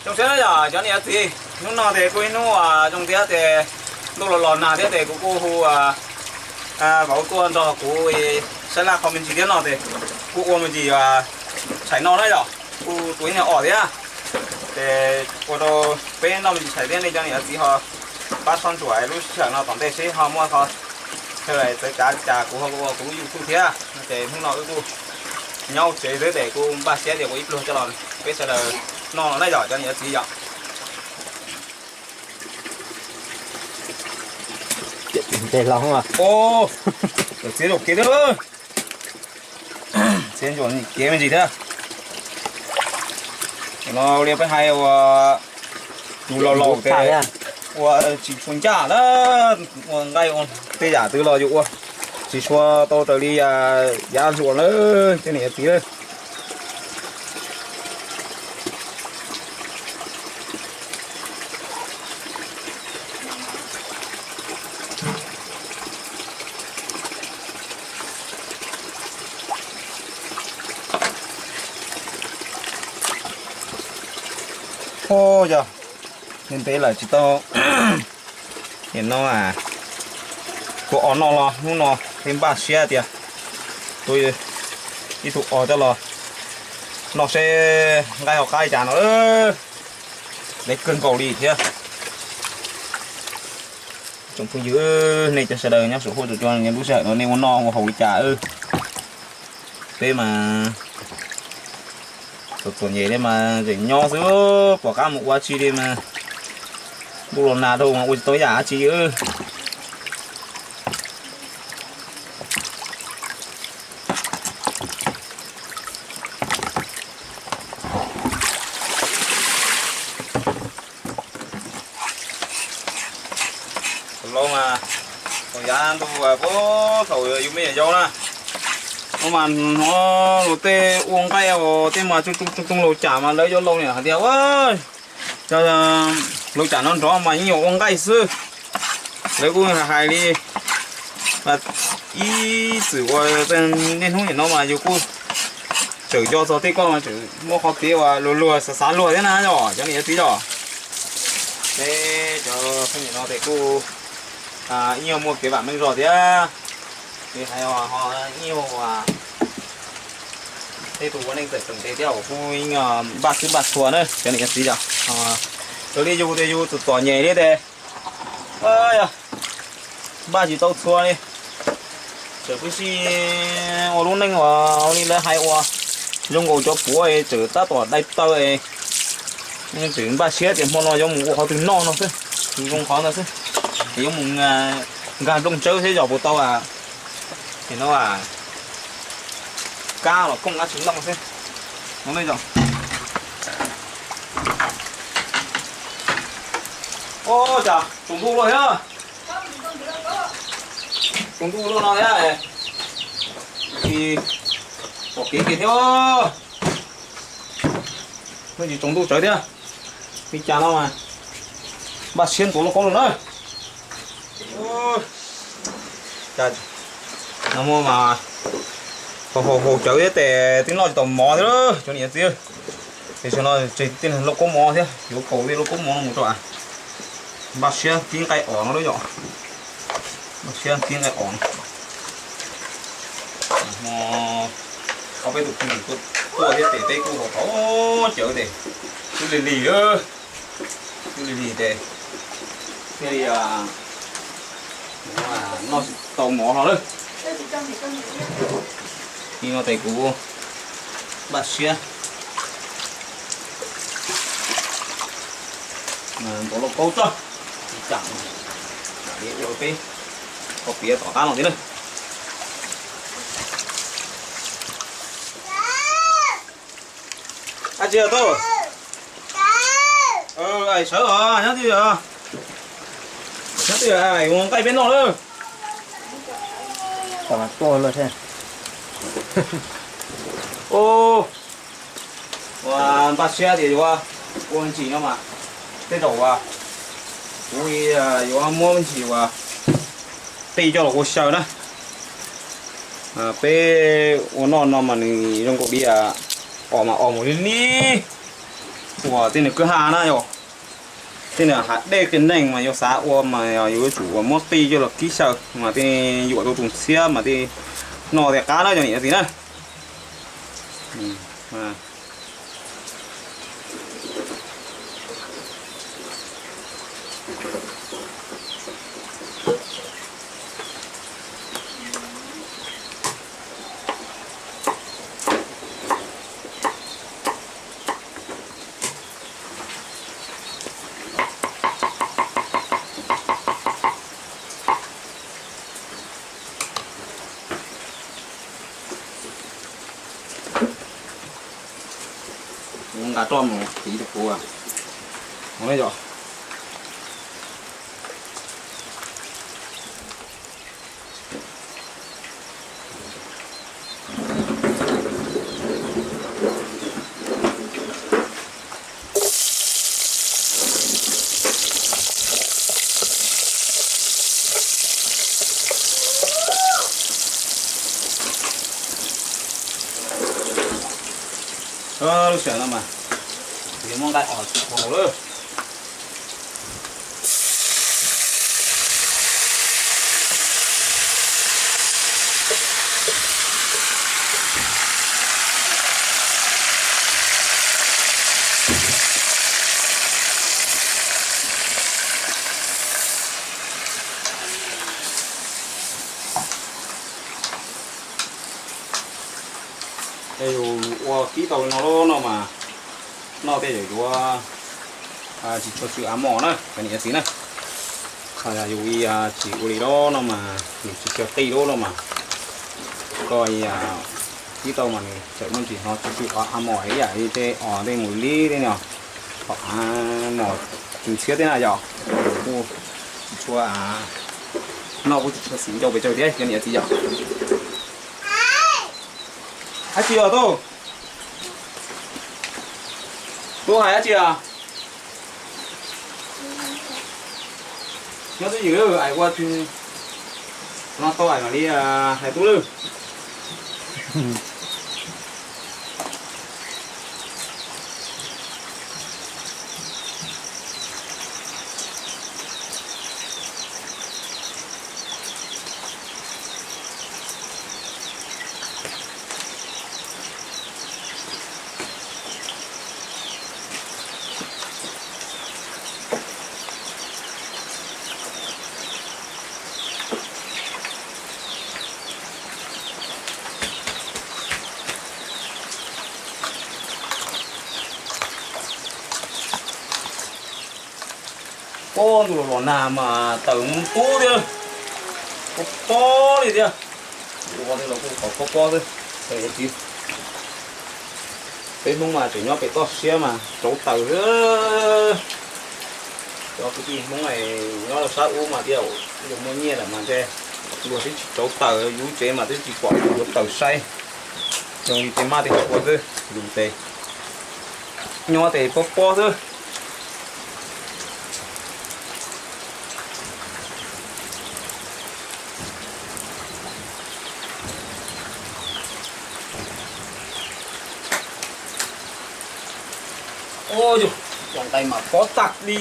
Zoo siab yom cov niam txiv, hnub no ces kuj ib hnub zoo thiab ces ntuj los los nag thiab ces kuv kuj hu vauv tuaj nrog kuv saib laj qhov me ntsis thiab no ces kuj ua me ntsis tshais no na yom, kuj tua ib nyuag os thiab ces ua rau peb noj me ntsis tshais thiab nej cov niam txiv ho pab txhawb ntsuam lub sij hawm no tom ntej seb ho muaj qhov chaw txawv tsav li cas kuv ho ua kuv lub YouTube thiab no ces hnub no wb kuj nyob tsev xwb ces kuj npaj siab tias ua ib pluag coj los peb sawv daws noj no na yom cov niam txiv yom. Txiv zaum kev, txiv zaum kev me ntsis thiab. No li peb hais ua tus laus laus ces ua tsis tshua ncaj na, ua nqaij ua tej yam twg los yus ua tsis tshua tau raws li yav hluas na, cov niam txiv na. Ua yog ntev lawm tsis tau, nim no tua os noj los hnub no thiaj npaj siab tias tua ib tug os coj los noj seb nqaij ho qab li cas no, ntev kawg nkaus li thiab. Tsoom phooj ywg, nej cov sawv daws nyob saum huab saum cua lub sij hawm no nej ua noj ua haus li cas? Peb mas txom txom nyem li mas tseem nyob xwb, pom qab mus ua tsi li mas ntuj los nag dhau mas ua tsis tau yam dab tsi. Laus mas thaum yav ntuj puag thaum yus me nyuam yaus na, no mas hnov luag tej ua nqaij os tej mas tsoo tsoo tsoo laus cas mas lawv cov laus niam hais tias, ua, laus cas no nrov mas yeej yuav ua nqaij xwb. Lawv kuj hais li ib txwm ua niaj hnub nim no mas yus kuj tseem nco txog tej koj mas tseem muab qhov kev uas luag luag xav xav luag thiab na yom cov niam txiv yom. Peb cov phooj ywg no ces kuj ib nyuag muaj kev vam meej zog thiab. Ces hais ho ib nyuag tej tus ua neej txawm tseem ntev thiab kuj ib nyuag npaj xwb npaj txhua na cov niam txiv yom. Raws li yus ces yus txom txom nyem li ces yog npaj tsis tau txhua li. Txawm peb sib ua lub neej uas li lawv hais uas zoo nkaus cov puav tseem tab tom dai taw, tseem npaj siab tias hmo no yuav mus ua qhov twg noj no xwb, tus zoo qhov ntawd xwb. Ces yuav mus nkag nplooj tsawb thiab yog puas tau, no kab los kooj dab tsi noj xwb. Ua cas tsaus ntuj luaj thiab. Tsaus ntuj luaj no thiab, tsis pom kev kiag thiab. Tsaus ntuj tsawv thiab, li cas no mas npaj siab ntuav lauj kaub lawm na. No mas haus haus cawv thiab tes twb noj tsis tau mov thiab cov niam txiv. Ces tam sim no tseg tej lauj kaub mov thiab yuav kaus tej lauj kaub mov no mus rau npaj siab kib nqaij os no lawm yom. Npaj siab kib nqaij os no. Ob peb tus phooj ywg tuaj thiab tes peb kuj haus tau cawv tes twb lig lig, twb lig lig tes thiaj li noj tsis tau mov hlo lawm. Li no tes kuv npaj siab ntuav lauj kaub tso, ib cam ua peb kho piav tom qab no thiab na. Ab tsi tau, sawv os, nyob twj ywm, nyob twj ywm, ua nqaij peb noj lawm. Ua npaj siab tias yuav ua me ntsis no mas tej zaum uas kuv yuav muab me ntsis uas qij coj los ua xyaw na. Peb ua noj no mas nws zoo nkaus li os mas os mus li li. Ua tej nws kwj ha na yog, tej nws hav dej qias neeg mas yog xav ua mas yus yuav tsum ua muab qij coj los kib xyaw mas tej yuam tau tus ntxhiab mas tej noj tej qab na cov niam txiv na. Nqa roj mus tiv rau kuv. Lub sij hawm no mas kuv yuav muab nqaij os tsis tau lawm. Yus ua kib tau li no lawm no mas noj tej zaum yuav tsis tshua tsw av mos na cov niam txiv na. Qhov yus tsis ua li lawm no mas nws tsis tsw qij lawm no mas koj kib tau mas nws txawm muaj ntsis hnov tsw tsw av mos ib yam li tej os tej mus li tej no, qhov av mos tus ntxhiab tej na yom, kuj tsis tshua, noj kuj tsis tshua xis ncau pes tsawg thiab cov niam txiv yom. Dab tsi os tub? Tub hais dab tsi os? Nyob twj ywm ais ua no tau ais mam li hais tub lawm. Pob ntuj los los nag mas tawm mus tub thiab, pob pob li thiab. Ua tej los kuj qhov pob pob xwb. Peb Hmoob mas tseem nyob pem toj siab mas rauv taws xwb. Cov kwv tij Hmoob nyob rau sab ub mas tias yus muaj nyiaj lawm mas ntshe luag twb tsis rauv taws, yus tsev mas twb tsis pom luag rauv taws saib. Zoo li tej mab tej suav xwb, yus tes nyob tes pob pob xwb. Ua yus, cov nqaij mas pob tag li.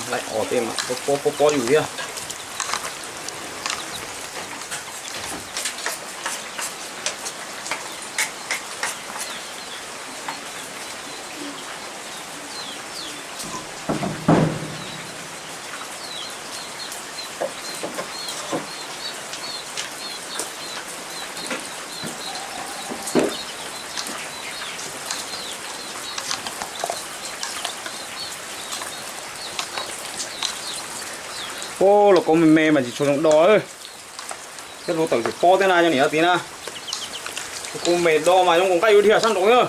Lais os tej mas pob pob pob yus thiab. Ua los kua me me mas tsis tshua zoo do. Thiab hluav taws tseem pob thiab na cov niam txiv na. Kua me do mas zoo nkaus nqaij yuav dhia sab nraud na.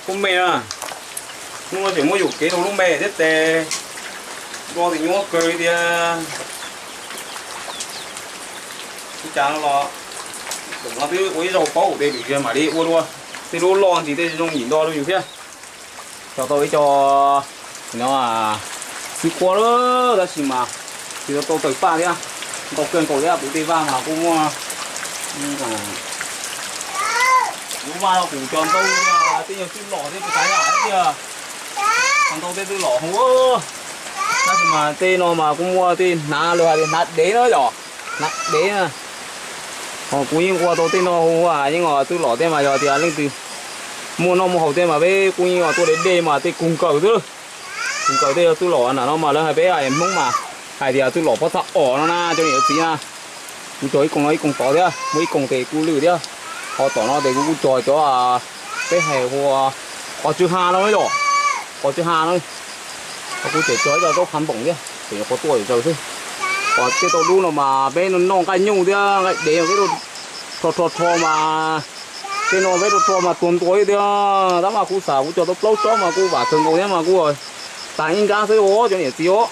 Kua me na, hnub no tseem muab yuam kev rau lub me thiab tes do tes nyuaj kawg li tiag. Ua cas no los, no twb ua ib zaug paub ua tes lwm yog mam li ua dua. Tej lub loj ntsis tej zoo yim do rau yus thiab. Cog tau ib co no xwb quab lawm tab sis mas tsis tau tau tawm paj thiab. Ntau kawg nkaus thiab kuv tej vaj mas kuj muaj, kuv vaj no kuv cog ntau thiab. Yog twb lom thiab puas tas yam thiab tiag. Ntau tej twb lom hauv. Tab sis mas tej no mas kuj muaj tej hnav lawv hais tias hnav dev na yom, hnav dev na. Ho kuv yeej ua tau tej no hauv, yeej twb lom tej mas yog tias leej twg muaj noj muaj haus tej mas peb kuj yeej tuaj de dej mas tej kug nkaws xwb. Kug nkaws tej yog twb lom nram no mas lawv hais peb Hmoob mas hais tias twb lom pob txha os no na cov niam cov txiv na. Kuv cog ib koog no ib koog tod thiab, muaj ib koog tes kuj lwj thiab. Ho tom no tes kuv kuj cog cov peb hais ua qos tsw ha no yom, qos tsw ha no. Ho kuv tseem cog ib co zaub qhav npoom thiab, tseem yuav qhuav tuaj zaws xwb. Qos tej tau dub no mas peb noj nqaij nyuj thiab nqaij dev peb rho rho rho mas tej no peb rho rho mas tuag ntua thiab. Tab mas kuv xav kuv cog tau plaub tsob mas kuj vam kawg nkaus thiab mas kuj tag ib nrab xwb os cov niam txiv os.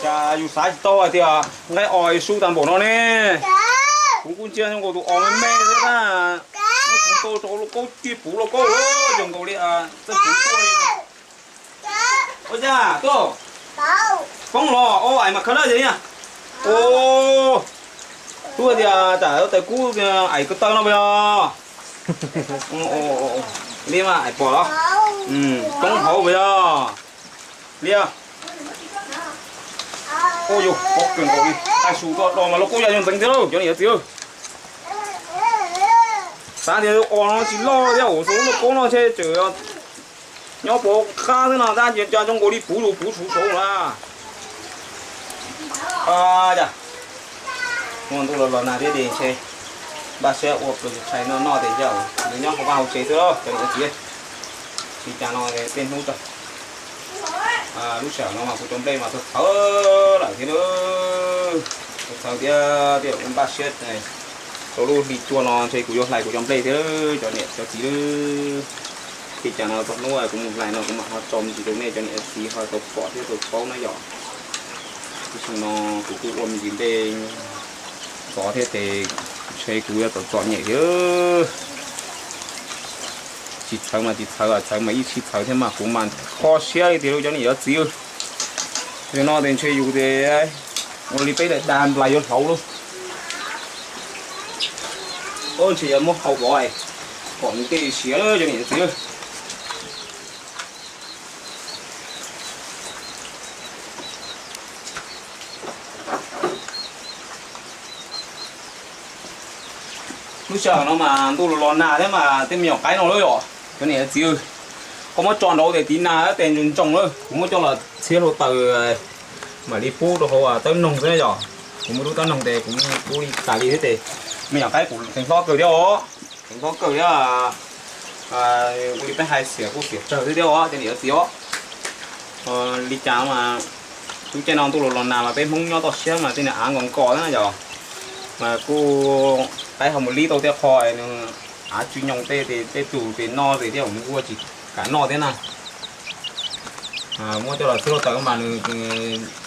Cas yus xav tsis tau hais tias nqaij os sub tag npaum no ne. Kuv kuj ntsia zoo nkaus tus os me me xwb na. Muab puv tau rau lauj kaub, cig puv lauj kaub, zoo nkaus li txawj puv tuaj li. Ua cas tuaj poob los, o, ais mas khawb lawm ces niag. O, tub tias tsam taws kub ais ko taw no puas yog? Li mas ais pom los, poob hauv puas yog? Li, o, yus pob kawg nkaus li, ais su tuaj do mas lauj kaub ya zoo ntxeev thiab lauj cov niam cov txiv. Xav tias os no tsis loj thiab, ua xu lauj kaub no ntshe tseem nyob pov qab xwb no tab sis cas zoo nkaus li puv zus puv suv saud na. Cas muaj ntuj los los nag thiab ces ntshe npaj siab ua plaws tshais noj noj tes coj nws nyob hauv vaj hauv tsev xwb lauj cov niam cov txiv. Li cas no tej hnub lub sij hawm no mas kuv cov nplej mas txhawv txhawv lawm thiab lauj. Txhawv txhawv thiab, thiab kuv npaj siab rau lub hli cuaj no ntshe kuv yuav hlais kuv cov nplej thiab cov niam cov txiv lauj. Li cas no txog hnub kuv mus hlais no kuv mam ho tso me ntsis rau nej cov niam cov txiv ho tau pom thiab tau paub na yom. Lub sij hawm no kuv kuj ua me ntsis nplej ntxov thiab ces ntshe kuv yuav txom txom nyem thiab. Tsis txhawv mas tsis txhawv, txhawv mas ib tsis txhawv thiab mas kuv mas kho siab li tiag lauj cov niam cov txiv. Yog no tes ntshe yus tes ua li peb daim dag nplais yuav hlauv lauj. Ntshe yuav muab hau pov kom nws tej siav cov niam cov txiv. Lub sij hawm no mas ntuj los los nag thiab mas tej me nyuam qaib no lawm yom cov niam cov txiv. Koj muab tso nraud tes tiv nag tes ntsoog ntsoog lawm, kuv muab coj los txhiab hluav taws mam li pub rau hauv tawb noog xwb yom. Kuv muaj lub tawb noog tes kuv pub li tas li thiab tes me nyuam qaib kuv kheev hlob kawg thiab os, kheev hlob kawg thiab. Ua li peb hais xiam kuj xiam tsawg thiab thiab os cov niam cov txiv os. Li cas mas lub caij no ntuj los los nag mas peb Hmoob nyob toj siab mas tej niag av nkos nkos thiab na yom. Mas kuj qaib ho mus lib tau tej qho nws av tsw nyoos tej, tej tug tes noj tes thiab mus ua tsis kam noj thiab na. Muab coj los txhiab hluav taws mas nws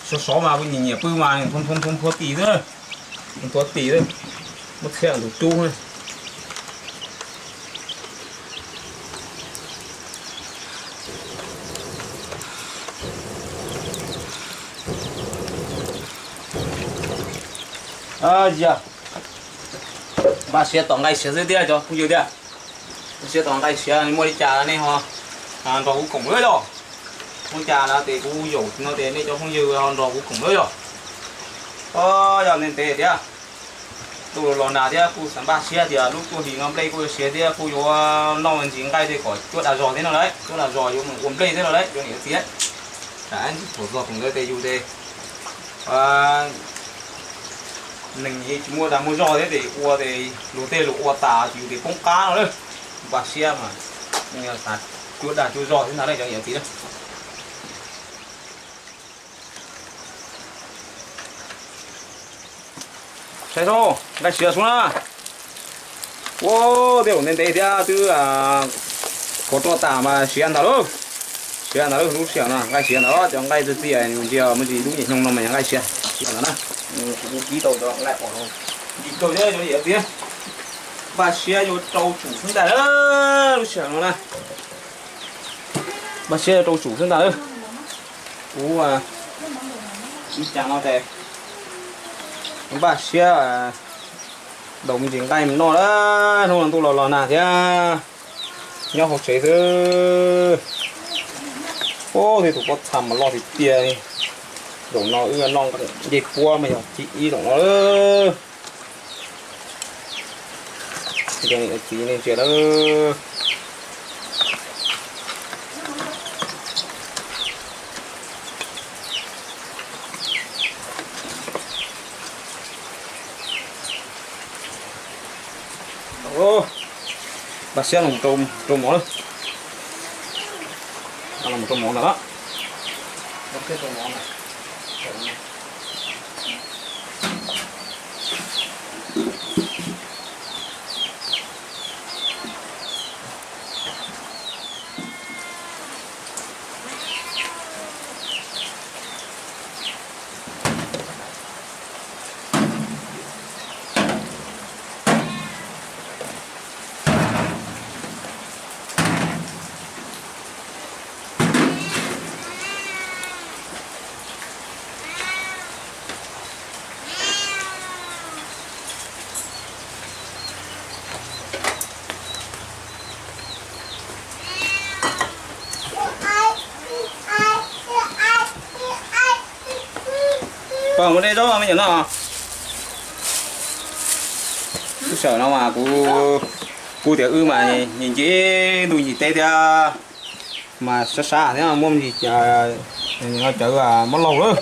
sov sov mas kuj nyiam nyiam pw mas nthua nthua nthua tim xwb, nthua tim xwb, muab txhiab tus cub. Npaj siav tom nqaij siav xwb thiab cov phooj ywg thiab. Npaj siav tom nqaij siav, muaj li cas nej ho nrog kuv koom lawm yog. Muaj li cas no ces kuv yaum no ces nej cov phooj ywg ho nrog kuv koom lawm yog. Yog ntev ntev thiab, ntuj los nag thiab kuj xav npaj siab tias lub cuaj hlis no nplej kuj yuav siav thiab kuj yuav noj ntsis nqaij thiab kom cuab dag zog thiab no lauj, cuab dag zog yuav mus ua nplej thiab no lauj cov niam cov txiv. Tam ntsis thaum zog thaum ntawd ces yus ces neeg tsis muaj dag muaj zog thiab ces ua ces luag tej luag ua tas ces yus ces poob qab no lauj. Npaj siab mas xav cuab dag cuab zog thiab ntag lauj cov niam cov txiv lauj. Saib seb, nqaij siav xwb na. Ua, tej zaum ntev ntev thiab twb khuav roj tas mas siav ntag lauj. Siav ntag lauj, lub sij hawm no nqaij siav ntag lauj, cov nqaij txiaj txiaj ntsia muaj tsis lub niag nyoog no mas yog nqaij siav, siav ntag na. Kuv kib tau cov nqaij os, ntim kawg thiab cov niam cov txiv. Npaj siab yuav rau tsum xwb ntag lauj, lub sij hawm no na. Npaj siab yuav rau tsum xwb ntag lauj. Kuv ib cas no ces Npaj siab daus me ntsis nqaij mus noj lawm, hnub no ntuj los los nag thiab, nyob hauv tsev xwb. Ub, tej tus pob txha mas loj tiag tiag li. Zaum no wb noj ncej puab mas yog thib ib zaum no lawm. Txiv nej ntsia lawm. Npaj siab los rau mov lawm. Los rau mov ntawd lawm. Koj muab dej zaub me nyuam no. Lub sij hawm no mas kuv, kuv tias wb mas nce nce ntuj ncig teb thiab, mas sab sab thiab muab me ntsis cov mob laug lawm.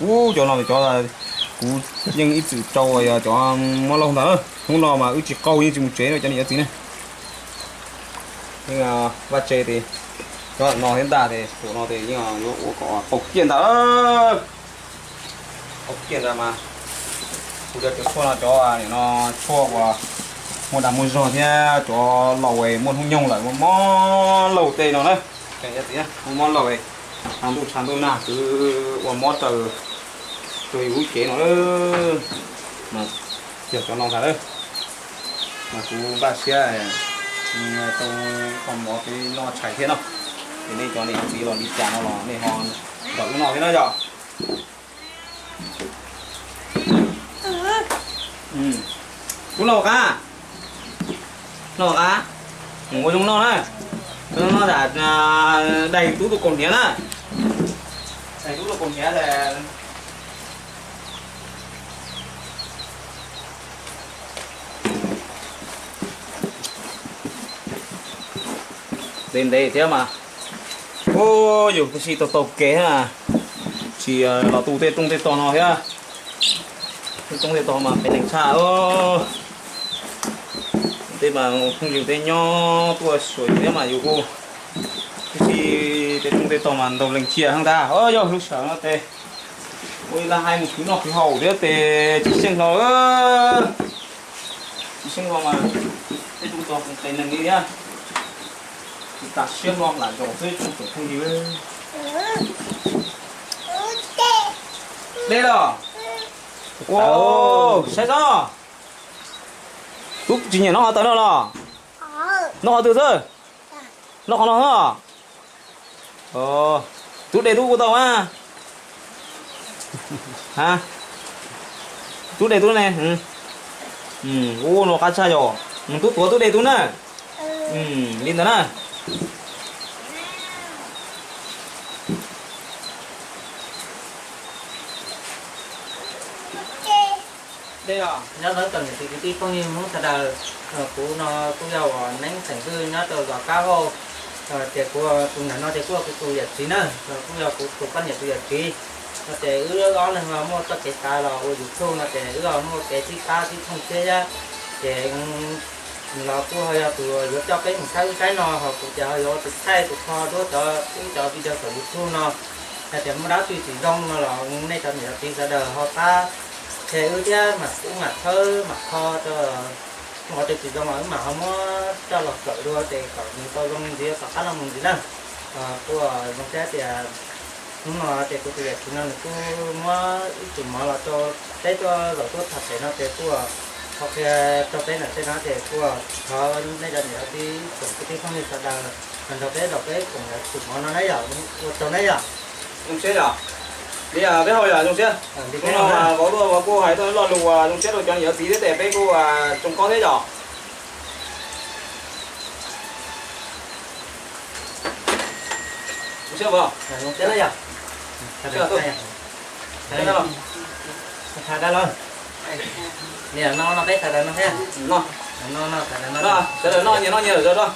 Ub, cov no cov kuv yeej ib txwm rau yog cov mob laug ntag. Hnub no mas wb tsis qaug yeej tsis mus tsev no cov niam cov txiv ne. Yeej vaj tse ces cov no thiab ntag ces tus no ces yeej yuav ua kom qaug kiag ntag. Qaug kiag ntag mas kuv cov tshuaj no cov nim no tshuaj uas muaj dag muaj zog thiab cov laus es muaj hnub nyoog lawm muaj mob laug tej no na. Cov niam cov txiv, muaj mob laug es tshav ntuj tshav ntuj nag twb ua mob raws rau yus lub cev no mas yog cov no ntag lawm. Mas kuv npaj siab tau qhov mov peb noj tshais thiab no. Ces nej cov niam cov txiv los li cas no los nej ho nrog wb noj thiab na yog. Tub noj qab, noj qab, mus ua zoo noj na. Noj tas daig tub tus kaus hniav na. Daig tub tus kaus hniav tas. Ntev ntev thiab mas. Ub, yus twb sib tau taug kev thiab, tsis los tu tej rooj tej tog no thiab. Tej rooj tej tog mas phem neeg tshaj. Tej mas phooj ywg tej nyob tuaj xyuas yus thiab mas yus kuj, twb sib tej rooj tej tog mas ntaug leej ciaj heev ntag. Yog lub sij hawm no ces ua ib laj haib mus khwv noj khwv haus thiab ces tsis xyeej hlo. Tsis xyeej hlo mas tej rooj tog phem neeg li thiab. Tsis tas siab hlo lam zaum xwb tsoom phooj ywg. Dej los? Ua, saib tso. Tub tsis nyiam noj qhov taws no los? Noj qhov twg xwb? Noj qhov no xwb. Tub dej tub kuj tau mas. Ha, tub dej tub ne. Ub, no qab tshaj yom. Tub tuav tub dej tub na. Li ntawd na. Nyob zoo tsoom niam txiv kwv tij phooj ywg Hmoob sawv daws, kuv no kuj yog uas Neeb xeem Vwj nyob rau zos Kab Hauj. Ces kuv tus ntawm no ces kuj yog kuv tus yawm txiv na, kuj yog kuv tus poj niam tus yawm txiv. No ces wb ob leeg muaj txoj kev xav los ua YouTube no ces wb muaj kev sib pab sib thooj thiab. Ces los kuj ho yog tus yuav coj peb mus saib ub saib no, ho kuv ces ho yuav ua tus thaij tus kho duab cov wb cov video saum YouTube no. Yog tias muaj dab tsi tsis zoo no los nej cov niam cov txiv sawv daws ho pab qhia wb thiab, mam ub mam tshawb mam kho rau qhov twg tsis zoo los wb mam ho muab coj los kawm dua ces kom nws tau zoo ntxiv tom qab no mus ntxiv na. Kuj zoo siab tias hnub no ces kuv tus yawm txiv no nws kuj muab ib tus mov los rau peb tuaj zaum tuaj tham pem no ces kuj ho qhia rau peb ntawm tej no ces kuj thov nej cov niam cov txiv tsoom kwv tij phooj ywg sawv daws los nrog peb zaum peb koom lawv tus mov no na yom, ua tsaug na yom. Zoo siab yom. Li peb hau yom, zoo siab. Hnub no vauv tuaj vauv kuj hais tuaj lo lus uas zoo siab rau cov niam cov txiv thiab tes peb kuj tsoom qaub thiab yom. Zoo siab vauv. Sawv daws noj nyias noj nyias zog rau.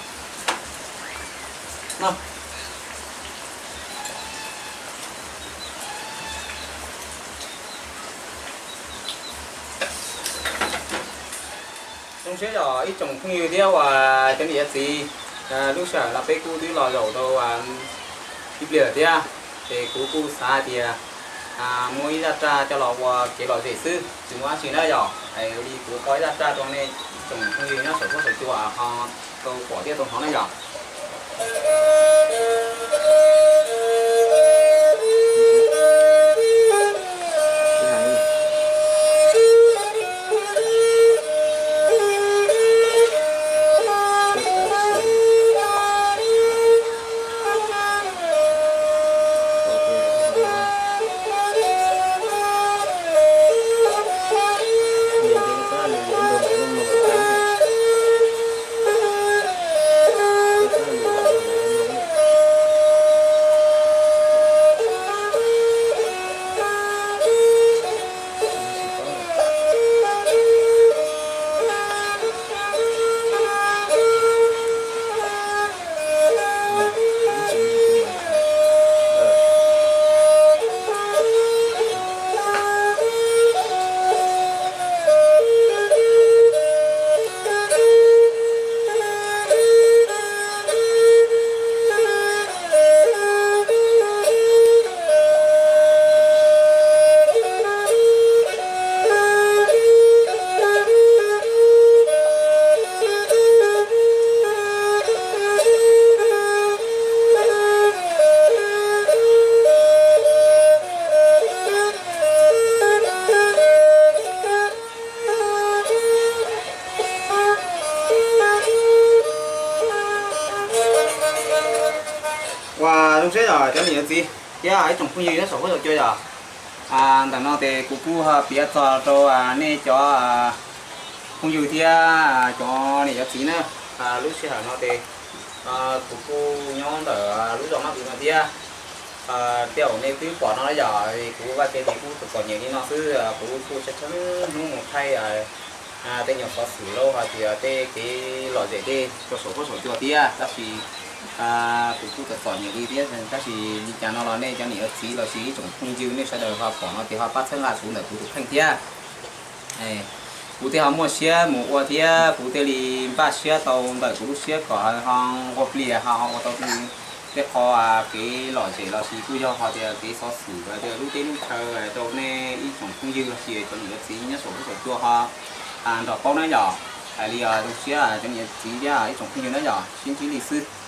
Zoo siab yog ib tsoom phooj ywg thiab uas cov niam cov txiv, lub sij hawm no peb kuj twb los zaum rau ib pliag thiab, ces kuv kuj xav hais tias muaj ib zaj raj coj los ua kev lom zem xwb, tsis muaj dab tsi na yom. Li kuv qhov ib zaj raj rau nej tsoom phooj ywg nyob saum huab saum cua ho tau pom thiab tau hnov na yom. Ua zoo siab yog cov niam cov txiv thiab ib tsoom phooj ywg nyob saum huab saum cua yom. Ntawm no ces kuv kuj piav txog rau nej cov phooj ywg thiab cov niam cov txiv na. Lub sij hawm no ces kuv kuj nyob ntawm lub zos Mab Vwm no thiab. Tej zaum nej twb pom no na yom, kuv vaj ke ces kuj txom txom nyem li no xwb, kuv kuj tshee tshee hnub mus thaij tej nyuag xov xwm lauj hais tias tej kev lom zem tej rau saum huab saum cua thiab, tab sis kuv kuj txom txom nyem li thiab, tab sis li cas no los nej cov niam cov txiv los sis ib tsoom phooj ywg nej sawv daws ho pom no ces ho pab txhawb nqa kuv ntawm kuv tus kheej thiab. Kuv thiaj ho muaj siab mus ua thiab kuv thiaj li npaj siab tau ntawm kuv lub siab kom ho nqua pliag ho ua tau tej qho kev lom zem los sis kuj yog hais tias kev xov xwm hais tias lub teb lub chaw rau nej ib tsoom phooj ywg los sis cov niam cov txiv nyob saum huab saum cua ho nrog paub na yom. Hais li zoo siab cov niam cov txiv thiab ib tsoom phooj ywg na yom, sib ntsib li xwb.